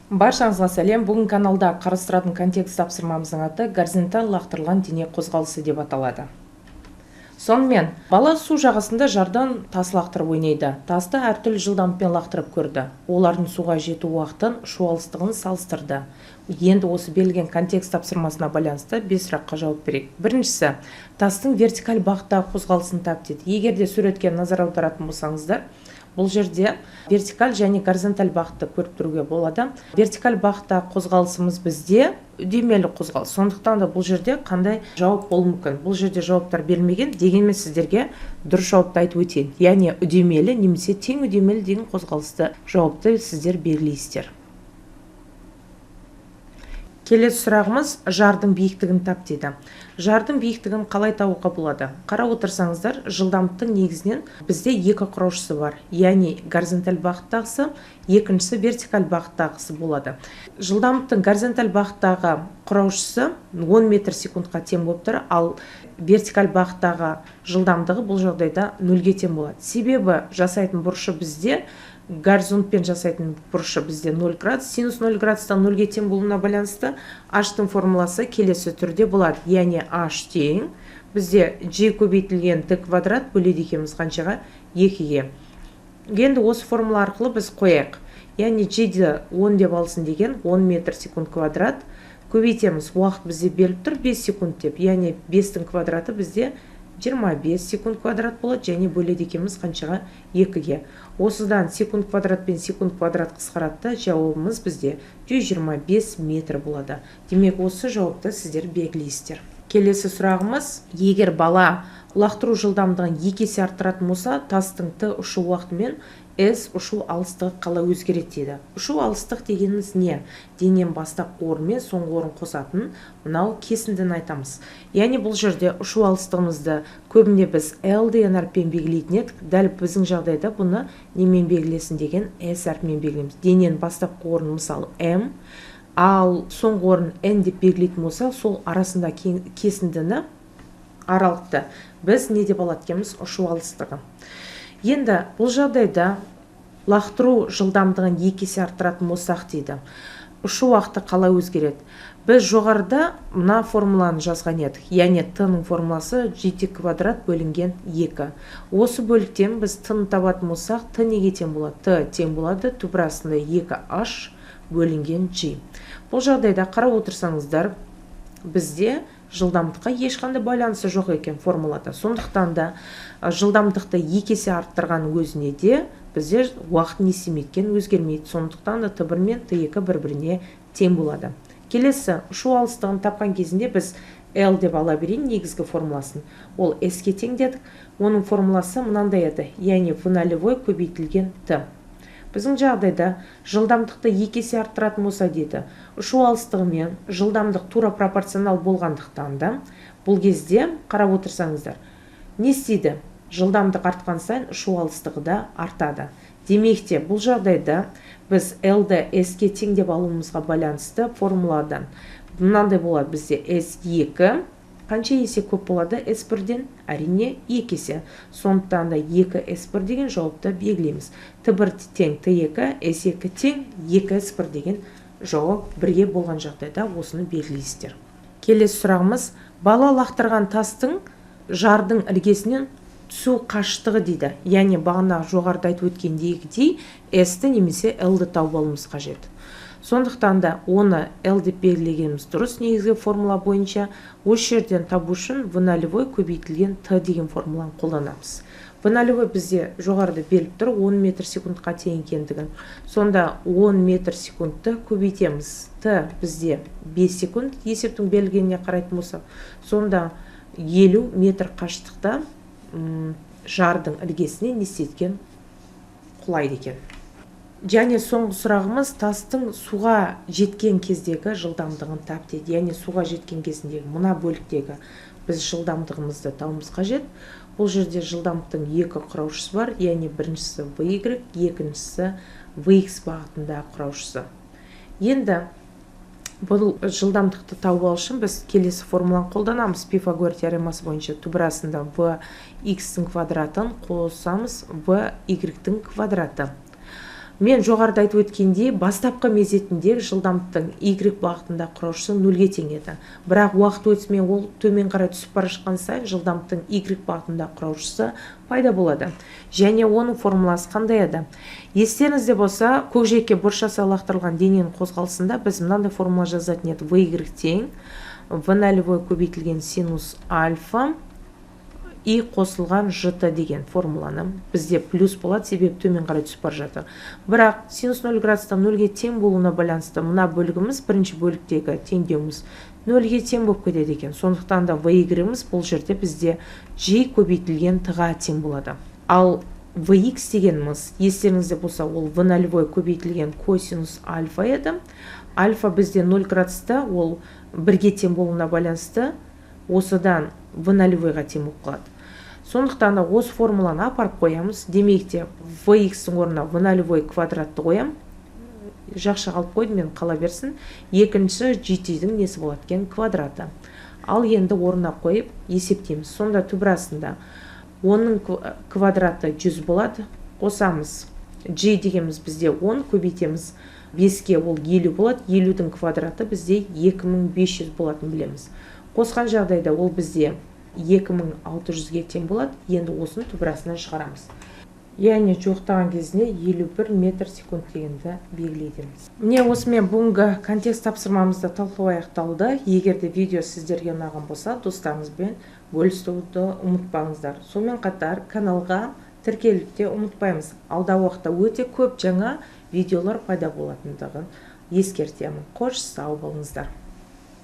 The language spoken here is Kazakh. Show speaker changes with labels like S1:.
S1: Баршаңызға сәлем! Бүгін каналда қарастыратын контекст тапсырмамыздың аты «Горизонталь лақтырылған дене қозғалысы» деп аталады. Сонымен, бала су жағасында жардан тас лақтырып ойнайды. Тасты әртүрлі жылдамдықпен лақтырып көрді. Олардың суға жету уақытын, ұшу алыстығын салыстырды. Енді осы берілген контекст тапсырмасына байланысты бес сұраққа жауап берейік. Біріншісі: тастың вертикаль бағыттағы қозғалысын тап дейді. Егер де суретке назар аударатын болсаңыздар, бұл жерде вертикаль және горизонталь бағытты көріп тұруге болады. Вертикаль бағыттағы қозғалысымыз бізде үдемелі қозғалыс. Сондықтан да бұл жерде қандай жауап болуы мүмкін? Бұл жерде жауаптар берілмеген, дегенмен сіздерге дұрыс жауапты айтып өтейін. Яғни үдемелі немесе тең үдемелі деген қозғалысты жауапты сіздер белгілейсіздер. Келесі сұрағымыз: жардың биіктігін тап дейді. Жардың биіктігін қалай табуға болады? Қарап отырсаңыздар, жылдамдықтың негізінен бізде екі құраушысы бар, яғни горизонталь бағыттағысы, екіншісі вертикаль бағыттағысы болады. Жылдамдықтың горизонталь бағыттағы құраушысы 10 метр секундқа тең болып тұр, ал вертикаль бағыттағы жылдамдығы бұл жағдайда нөлге тең болады. Себебі жасайтын бұрышы бізде, горизонтпен жасайтын бұрышы бізде 0 градус. Синус 0 градустан нөлге тең болуына байланысты h-тың формуласы келесі түрде болады, яғни h тең бізде g көбейтілген t квадрат бөледі екенбіз қаншаға? Екіге. Енді осы формула арқылы біз қояйық, яғни g-ді 10 деп алсын деген, 10 метр секунд квадрат көбейтеміз. Уақыт бізде беріліп тұр 5 секунд деп, яғни 5-тің квадраты бізде 25 секунд квадрат болады және бөледі екенбіз қаншаға? Екіге. Осыдан секунд квадрат пен секунд квадрат қысқарады да, жауабымыз бізде 125 метр болады. Демек, осы жауапты сіздер белгілейсіздер. Келесі сұрағымыз: егер бала лақтыру жылдамдығын екі есе арттыратын болса, тастың т ұшу уақыты мен с ұшу алыстығы қалай өзгереді дейді. Ұшу алыстық дегеніміз не? Дененің бастапқы орны мен соңғы орнын қосатын мынау кесіндіні айтамыз. Яғни бұл жерде ұшу алыстығымызды көбіне біз L деген әріппен белгілейтін едік. Дәл біздің жағдайда бұны немен белгілесін деген? S әрпімен белгілейміз. Дененің бастапқы орны, мысалы, М, ал соңғы орын N деп белгілейтін болсақ, сол арасында кесіндіні, аралықты біз не деп алады екенбіз? Ұшу алыстығы. Енді бұл жағдайда лақтыру жылдамдығын екі есе арттыратын болсақ дейді, ұшу уақыты қалай өзгереді? Біз жоғарыда мына формуланы жазған едік, яғни т-ның формуласы gt квадрат бөлінген 2. Осы бөліктен біз т-ны табатын болсақ, т неге тең болады? Т тең болады түбір астында 2h бөлінген g. Бұл жағдайда қарап отырсаңыздар, бізде жылдамдыққа ешқандай байланысы жоқ екен формулада. Сондықтан да жылдамдықты екі есе арттырған өзіне де бізде уақыт не істемейді екен? Өзгермейді. Сондықтан да т бір мен т екі бір біріне тең болады. Келесі ұшу алыстығын тапқан кезінде біз L деп ала берейін негізгі формуласын, ол S-ке тең дедік. Оның формуласы мынандай еді, яғни в нолевой көбейтілген т. Біздің жағдайда жылдамдықты екі есе арттыратын болса дейді, ұшу алыстығы мен жылдамдық тура пропорционал болғандықтан да, бұл кезде қарап отырсаңыздар, не істейді? Жылдамдық артқан сайын ұшу алыстығы да артады. Демек те, бұл жағдайда біз L-ді S-ке тең деп алуымызға байланысты формуладан мынандай болады: бізде S2 қанша есе көп болады S1-ден? Әрине, екі есе. Сондықтан да 2 S1 деген жауапты белгілейміз. Т1 тең Т2, S2 тең 2 S1 деген жауап бірге болған жағдайда осыны белгілейсіздер. Келесі сұрағымыз: бала лақтырған тастың жардың іргесінен түсу қашықтығы дейді. Яғни бағана жоғарыда айтып өткендегідей, S-ті немесе L-ді тауып алуымыз қажет. Сондықтан да оны L деп белгілегеніміз дұрыс. Негізгі формула бойынша осы жерден табу үшін в нолевой көбейтілген т деген формуланы қолданамыз. В нолевой бізде жоғарыда беріліп тұр, 10 метр секундқа тең екендігін. Сонда 10 метр секундты көбейтеміз. Т бізде 5 секунд, есептің берілгеніне қарайтын болсақ. Сонда 50 метр қашықтықта жардың іргесіне не істейді екен? Құлайды екен. Және соңғы сұрағымыз: тастың суға жеткен кездегі жылдамдығын тап дейді. Яғни суға жеткен кезіндегі мына бөліктегі біз жылдамдығымызды табуымыз қажет. Бұл жерде жылдамдықтың екі құраушысы бар, яғни біріншісі vy, екіншісі vx бағытындағы құраушысы. Енді бұл жылдамдықты тауып алу үшін біз келесі формуланы қолданамыз. Пифагор теоремасы бойынша түбір астында в x-тің квадратын қосамыз в y-тің квадраты. Мен жоғарыда айтып өткендей, бастапқы мезетінде жылдамдықтың y бағытында құраушысы нөлге тең еді. Бірақ уақыт өтісімен ол төмен қарай түсіп бара жатқан сайын жылдамдықтың y бағытында құраушысы пайда болады. Және оның формуласы қандай еді? Естеріңізде болса, көкжиекке бұрыш жасай лақтырылған дененің қозғалысында біз мынандай формула жазатын едік: vy тең v нөлевой көбейтілген синус альфа и қосылған жт деген формуланы. Бізде плюс болады, себебі төмен қарай түсіп бара жатыр. Бірақ синус 0 градустан нөлге тең болуына байланысты мына бөлігіміз, бірінші бөліктегі теңдеуіміз нөлге тең болып кетеді екен. Сондықтан да vy-іміз бұл жерде бізде g көбейтілген т-ға тең болады. Ал vx дегеніміз, естеріңізде болса, ол v нөлевой көбейтілген косинус альфа еді. Альфа бізде 0 градуста ол бірге тең болуына байланысты осыдан v нөлевойға тең болып қалады. Сондықтан да осы формуланы апарып қоямыз. Демек те, vx-ің орнына v нөлевой квадратты қоямын. Жақша қалып қойдым мен, қала берсін. Екінші gt-дің несі болады екен? Квадраты. Ал енді орнына қойып есептейміз. Сонда түбір астында оның квадраты 100 болады. Қосамыз, g дегеніміз бізде 10, көбейтеміз 5-ке, ол 50 болады. 50-дің квадраты бізде 2500 болатын білеміз. Қосқан жағдайда ол бізде 2600-ге тең болады. Енді осыны түбір астынан шығарамыз. Яғни жуықтаған кезінде 51 метр секунд дегенді белгілейміз. Міне, осымен бүгінгі контекст тапсырмамызды талқылау аяқталды. Егер де видео сіздерге ұнаған болса, достарыңызбен бөлісуді ұмытпаңыздар. Сонымен қатар каналға тіркелуді де ұмытпаймыз. Алдағы уақытта өте көп жаңа видеолар пайда болатындығын ескертемін. Қош, сау болыңыздар.